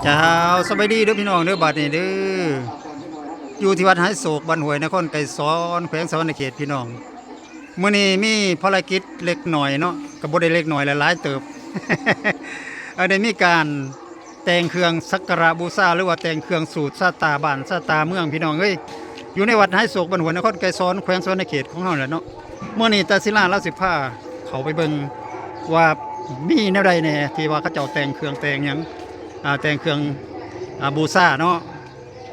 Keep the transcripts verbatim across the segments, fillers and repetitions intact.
เจ้า สบายดีเด้อพี่น้องเด้อ บัดนี้เด้อ อยู่ที่วัดหายโศก บ้านห้วยนครไกรสอน แขวงสะหวันนะเขตพี่น้อง มื้อนี้มีภารกิจเล็กน้อยเนาะ ก็บ่ได้เล็กน้อยหลายๆ เติบ อันนี้มีการแต่งเครื่องสักการะบูชา หรือว่าแต่งเครื่องสูตรชะตาบ้านชะตาเมืองพี่น้องเอ้ย อยู่ในวัดหายโศก บ้านห้วยนครไกรสอน แขวงสะหวันนะเขตของเฮาแหละเนาะ มื้อนี้ตาศิลาลาวสิพาเข้าไปเบิ่งว่ามีแนวใดแหน่ที่ว่าเขาเจ้าแต่งเครื่องแต่งหยัง อ่า แต่งเครื่อง อ่า บูชาเนาะ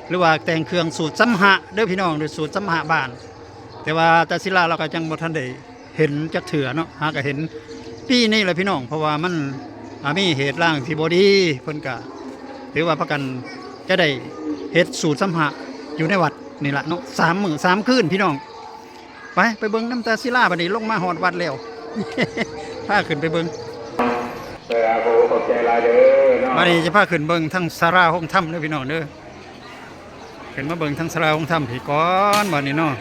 หรือว่าแต่งเครื่องสูตรสำหะเด้อพี่น้อง หรือสูตรสำหะบ้าน แต่ว่าตาศิลาลาวก็ยังบ่ทันได้เห็นจักเทื่อเนาะ หาก็เห็นปีนี้แหละพี่น้อง เพราะว่ามัน อ่า มีเหตุร้างที่บ่ดี เพิ่นก็ถือว่าพากันจะได้เฮ็ดสูตรสำหะอยู่ในวัดนี่ล่ะเนาะ สามมื้อสามคืนพี่น้อง ไป ไปเบิ่งนำตาศิลา บัดนี้ลงมาฮอดวัดแล้ว พาขึ้นไปเบิ่ง เออ ครับผม ขอบใจหลายเด้อเนาะ บัดนี้จะพาขึ้นเบิ่งทางศาลาโฮมธรรมเด้อพี่น้องเด้อ ขึ้นมาเบิ่งทางศาลาโฮมธรรมพี้ก่อนบัดนี้เนาะ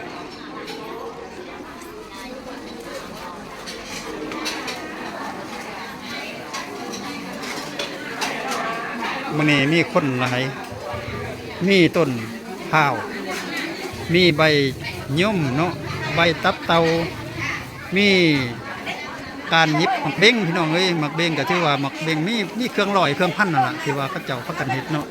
มื้อนี้มีคนหลาย มีต้นพร้าว มีใบยมเนาะ ใบตับเต่า มีการหยิบหมากเบงพี่น้องเอ้ย หมากเบงก็ถือว่าหมากเบงมี มีเครื่องร้อยเครื่องพันนั่นล่ะ ที่ว่าเขาเจ้าพากันเฮ็ดเนาะ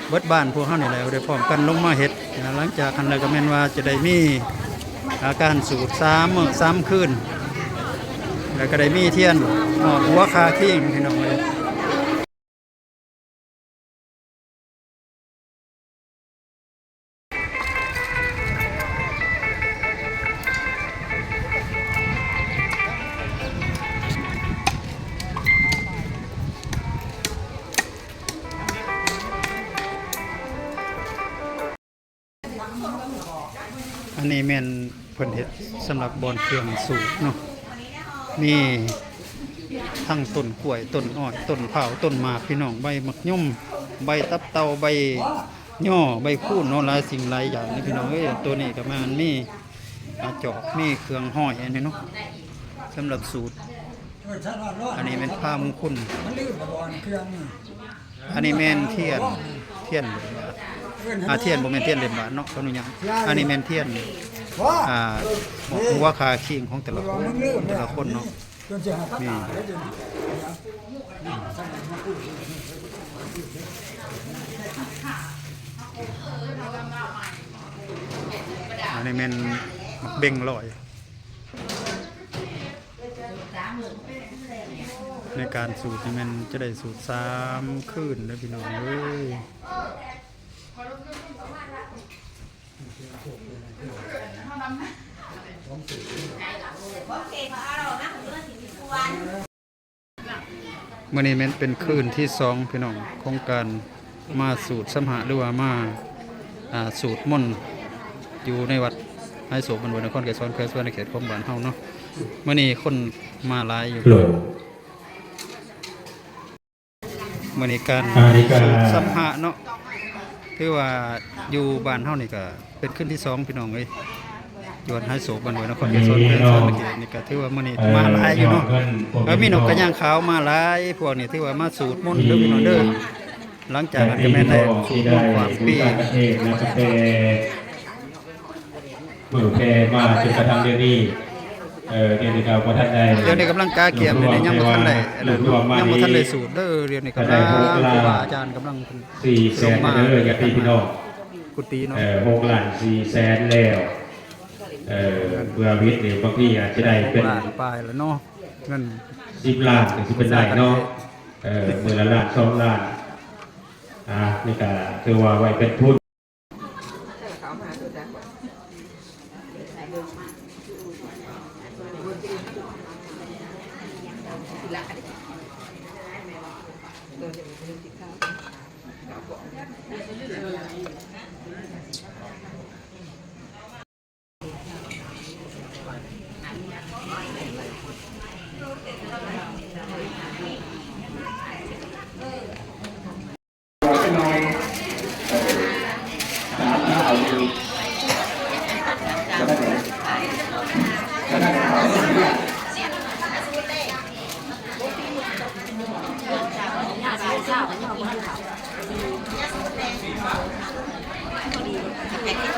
เบิดบ้านพวกเฮานี่แหละได้พร้อมกันลงมาเฮ็ด อ่า หลังจากนั้นแล้วก็แม่นว่าจะได้มี อ่า การสูตรสามมื้อสามคืน แล้วก็ได้มีเทียนหอดหัวคาคิงพี่น้องเอ้ย อันนี้แม่นเพิ่นเฮ็ดสำหรับบ่อนเครื่องสูบเนาะ มีทั้งต้นกล้วย ต้นอ้อย ต้นพร้าว ต้นหมาก พี่น้อง ใบหมากยม ใบตับเต่า ใบย่อ ใบคูนเนาะ หลายสิ่งหลายอย่างนี่พี่น้องเอ้ย ตัวนี้ก็มันมี อ่า จอบ มีเครื่องห้อยอันนี้เนาะ สำหรับสูตร อันนี้เป็นผ้ามงคล อันนี้แม่นเทียน เทียนเหรียญบาท อ่า เทียนบ่แม่นเทียนเหรียญบาทเนาะ ขออนุญาต อันนี้แม่นเทียน อ่า หัวคาคิงของแต่ละคน แต่ละคนเนาะ นี่ อันนี้แม่นหมากเบงลอย ในการสูตรนี่แม่นจะได้สูตรสามคืนเด้อพี่น้องเอ้ย มื้อนี้แม่นเป็นคืนที่สองพี่น้อง ของการมาสูตรสำหะ หรือว่ามา อ่า สูตรมนต์อยู่ในวัดหายโศก บ้านห้วยนครไกรสอน แขวงสะหวันนะเขตของบ้านเฮาเนาะ มื้อนี้คนมาหลายอยู่ โหล มื้อนี้การ อ่า นี่ก็ สูตรสำหะเนาะ ถือว่าอยู่บ้านเฮานี่ก็เป็นคืนที่สองพี่น้องเอ้ย อยู่วัดหายโศก บ้านห้วยนครไกรสอน นี่ แขวงสะหวันนะเขต เนาะ นี่ก็ถือว่ามื้อนี้ เอ่อ มาหลายอยู่เนาะ เออ มีนกกระย่างขาวมาหลาย พวกนี้ถือว่ามาสูตรมนต์เด้อพี่น้องเด้อ หลังจากนั้นก็แม่นได้สูตรมนต์ความปี เมืองแพร่มาจนกระทั่งเดี๋ยวนี้ เออ เดี๋ยวนี้ก็บ่ทันได้ เดี๋ยวนี้กำลังกาเกียมอยู่นี่ ยังบ่ทันได้ รวบรวมมา ยังบ่ทันได้สูตรเด้อ เดี๋ยวนี้กำลัง ได้หกล้าน ครูบาอาจารย์กำลัง สี่แสน ลงมา เด้อ ญาติพี่น้อง กุฏิเนาะ เออ หกล้านสี่แสนแล้ว เออ เพื่อวิทย์นี่บางทีอาจจะได้เป็น หกล้านปลายแล้วเนาะ เงิน สิบล้านก็สิเป็นได้เนาะ เออ มื้อละล้านสองล้าน อ่า นี่ก็ถือว่าไว้เป็นทุน อธิ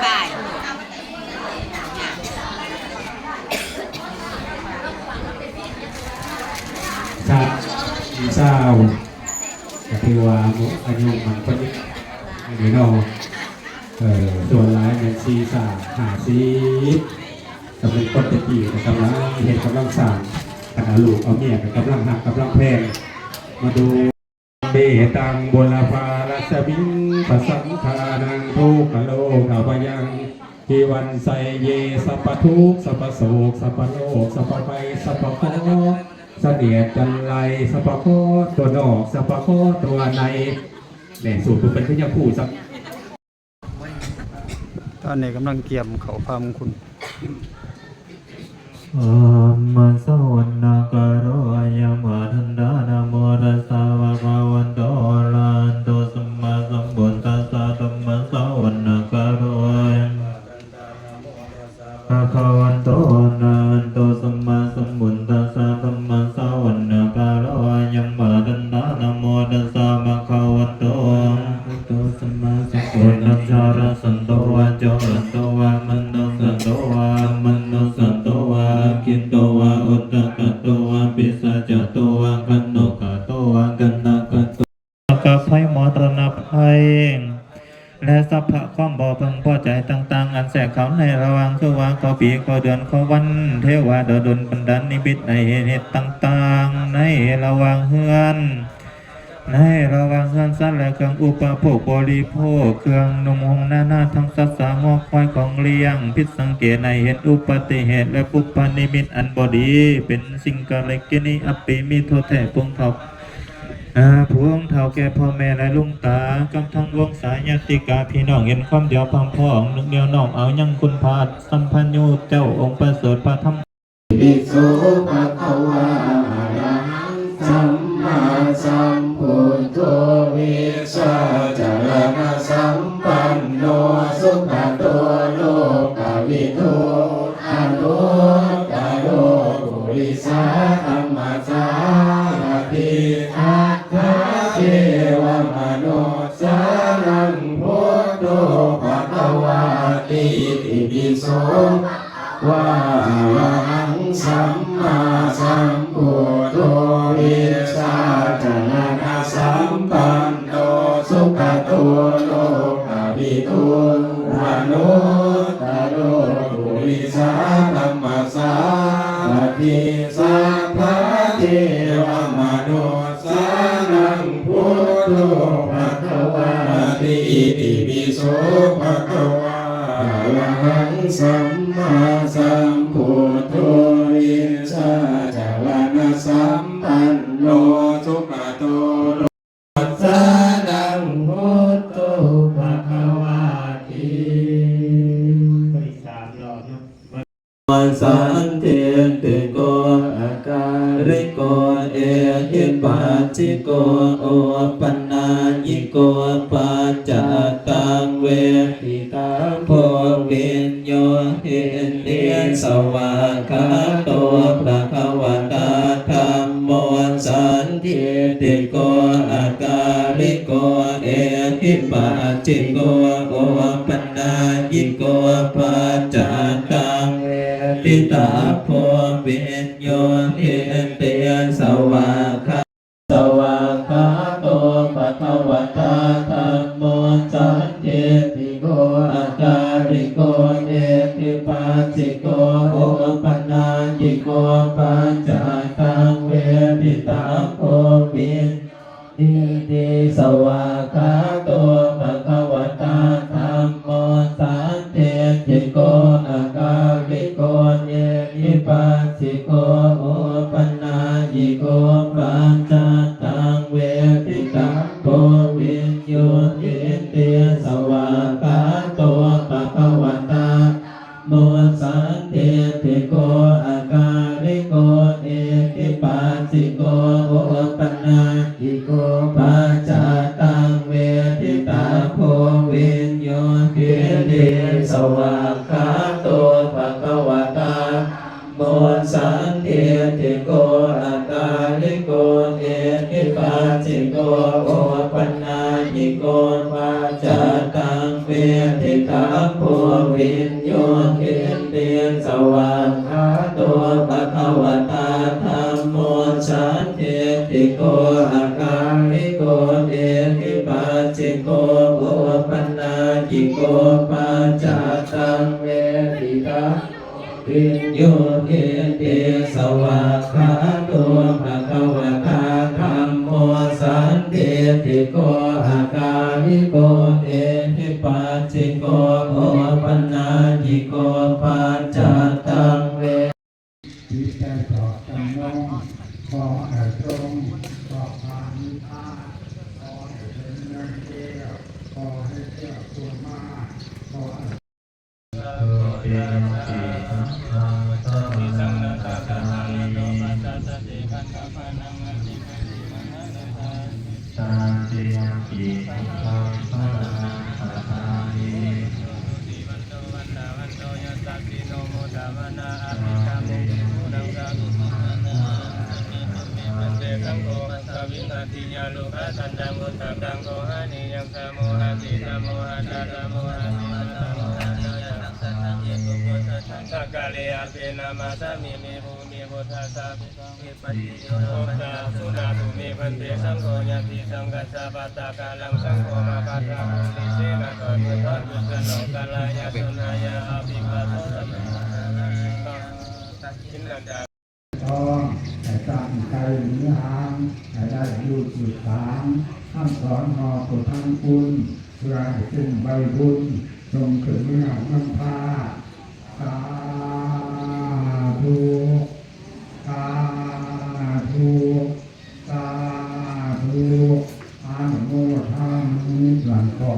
บาย ครับ สี่สิบ ก็ถือว่าอายุมันก็นิดหน่อยเนาะ เอ่อ ส่วนหลายแม่นสี่สิบ ห้าสิบ ก็เป็นคนตะกี้ก็กำลังเฮ็ดกำลังสร้าง คันเอาลูกเอาเมียก็กำลังฮักกำลังแพง มาดู เมตังบุรพารัสมิง ปสังขานังทุกขโลกาพยัง ทีวันไสเย สัพพทุกข์สัพพโศกสัพพโรคสัพพภัยสัพพเคราะห์เสนียดจัญไรสัพพเคราะห์ตัวนอกสัพพเคราะห์ตัวใน แม่สูตรเป็นพยาคู่สัพ ตอนนี้กำลังเกียมเขาพามงคุณ Dhammassavannakāro ayam bhadantā. Namo tassa bhagavato arahato sammāsambuddhassa. Dhammassavannakāro ayam bhagavato arahato sammāsambuddhassa. Dhammassavannakāro ayam bhadantā. Namo tassa bhagavato arahato sammāsambuddhassa. Santo vā coro santo vā manto santo vā amanto santo vā aggito vā udakato vā pisācato vā khāṇukato vā kaṇṭakato กับภัยมรณะภัย และสัพพะความบ่พึงพอใจต่างๆ อันแทรกเข้าในระหว่างคือว่าข้อปีข้อเดือนข้อวัน เทวดาดลบันดาลนิมิตในเหตุต่างๆ ในระหว่างเฮือน ในระหว่างเฮือนสัตว์และเครื่องอุปโภคบริโภค เครื่องนุ่งห่มนานาทั้งสัตว์สามอควายของเลี้ยง ผิดสังเกตในเหตุอุบัติเหตุและปุพพนิมิตอันบ่ดี เป็นสิ่งกาลกินีอัปปีมีโทษแท้ปวงเท่า อ่าพวงเฒ่าแก่พ่อแม่และลุงตา กับทั้งวงสายญาติกาพี่น้องเห็นความเดียวพร้อมพ้อง นึกเดียวน้อมเอายังคุณพระสัมพันยูเจ้าองค์ประเสริฐพระธรรม ติสุภะคะวา อะระหัง สัมมาสัมพุทโธ วิชชาจรณะสัมปันโน สุขโตโลกวิทู อนุตตโร ปุริสธรรมสารถี สัทธาเทวมนุสสานัง พุทโธภะคะวาติ อิติปิโส วา อะระหัง สัมมาสัมพุทโธ วิชชาจรณะสัมปันโน สุขโตโลกวิทู อนุตตโร ปุริสธรรมสารถี สัทธาเทวมนุสสานัง พุทโธภะคะวาติ อิติปิโสภะคะวา อะระหัง สัมมาสัมพุทโธ วิชชาจรณะสัมปันโน สุขโตโล สานัง พุทโธภะคะวาติ สันทิฏฐิโก อากาลิโก เอหิปัสสิโก โอปะนัยยิโก ปัจจตัง เวทิตาโพ วิญโยหิติ สวากขาโต ภะคะวะตา ธัมโม สันทิฏฐิโก อากาลิโก เอหิปัสสิโก โอปะ นัยยิโก ปัจจตัง เวทิตาโพ วิญโยหิติ สวากขา สวากขาโต ภะคะวะตา ธัมโม สันทิฏฐิโก อากาลิโก เอหิปัสสิโก โอปะนัยยิโก ปัจจตัง เวทิตาโพ วิญ อิติ สวากขาโต ภะคะวะตา ธัมโม สันทิฏฐิโก อากาลิโก เอหิปัสสิโก โอปะนัยยิโก ปัจจตัง เวทิตาโพ วิญโยหิติ สวากขาโต ภะคะวะตา โม สันทิฏฐิโก อากาลิโก เอหิปัสสิโก โอปะนัยยิโก ปัจจตัง เวทิตาโพ วิญโยหิติ สวากขาโต ภะคะวะตา โม สันทิฏฐิโก อากาลิโก Ehipassiko opanayiko paccattaṃ veditabbo viññūhīti. Svākkhāto bhagavatā dhammo sandiṭṭhiko akāliko ehipassiko opanayiko paccattaṃ veditabbo viññūhīti. Svākkhāto bhagavatā dhammo sandiṭṭhiko akāliko ehipassiko opanayiko paccattaṃ ve จิตใจสอบจำนง ขอให้ตรงต่อพระนิพพาน ขอให้เป็นเงินแก้ว ขอให้แก้วตัวมาก ขอให้ Dutiyampi buddhaṃ saraṇaṃ gacchāmi. Tatiyampi buddhaṃ saraṇaṃ gacchāmi. Sakkāre abhinamāsāmi, me bhūmi buddhassa. Buddha suṇātu me bhante, saṅgho yadi saṅghassa pattakallaṃ, saṅgho mamaṃ pattakallaṃ, sīlabhūto buddhānussaraṇaṃ, kalyāṇaṃ suṇāya abhivādo, sabbaṃ ต้องให้ตั้งใจหนีห่าง ให้ได้อายุยืนสาง ทั้งสอนงอผู้ทั้งคุณ เพื่อให้เป็นใบบุญ จงถึงเมืองนำพา สาธุ สาธุ สาธุ อนุโมทามิ หลังก็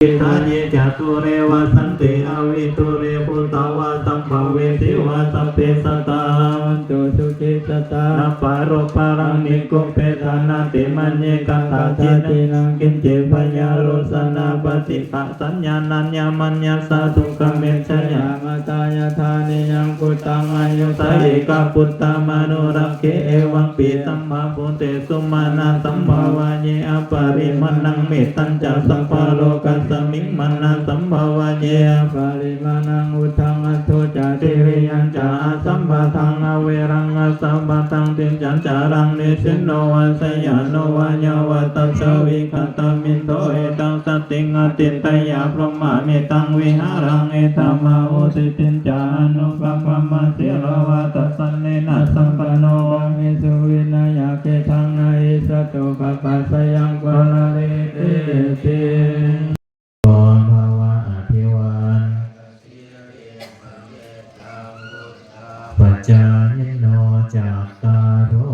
Diṭṭhā ye ca dūre vasanti avidūre, bhūtā vā sambhavesī vā sabbe sattā bhavantu sukhitattā. Na paro paraṃ nikubbetha, nātimaññetha katthaci naṃ kiñci, byārosanā paṭighasaññā, nāññamaññassa sukhamiccheyya. Mātā yathā niyaṃ puttaṃ āyusā ekaputtamanurakkhe, evampi sabbabhūtesu mānasambhāvaye aparimāṇaṃ. Mettañca sabbalokasmiṃ mānasambhāvaye aparimāṇaṃ, uddhaṃ adho ca tiriyañca asambādhaṃ averaṃ asapattaṃ. Tiṭṭhañcaraṃ nisinno vā sayāno vā yāvatassa vigatamiddho, etaṃ satiṃ adhiṭṭheyya, brahmametaṃ vihāraṃ idhamāhu. Diṭṭhiñca anupagamma sīlavā dassanena sampanno, kāmesu vineyya gedhaṃ, na hi jātu gabbhaseyyaṃ punaretīti. Bhava abhivādanasīlissa niccaṃ vuḍḍhāpacāyino, cattāro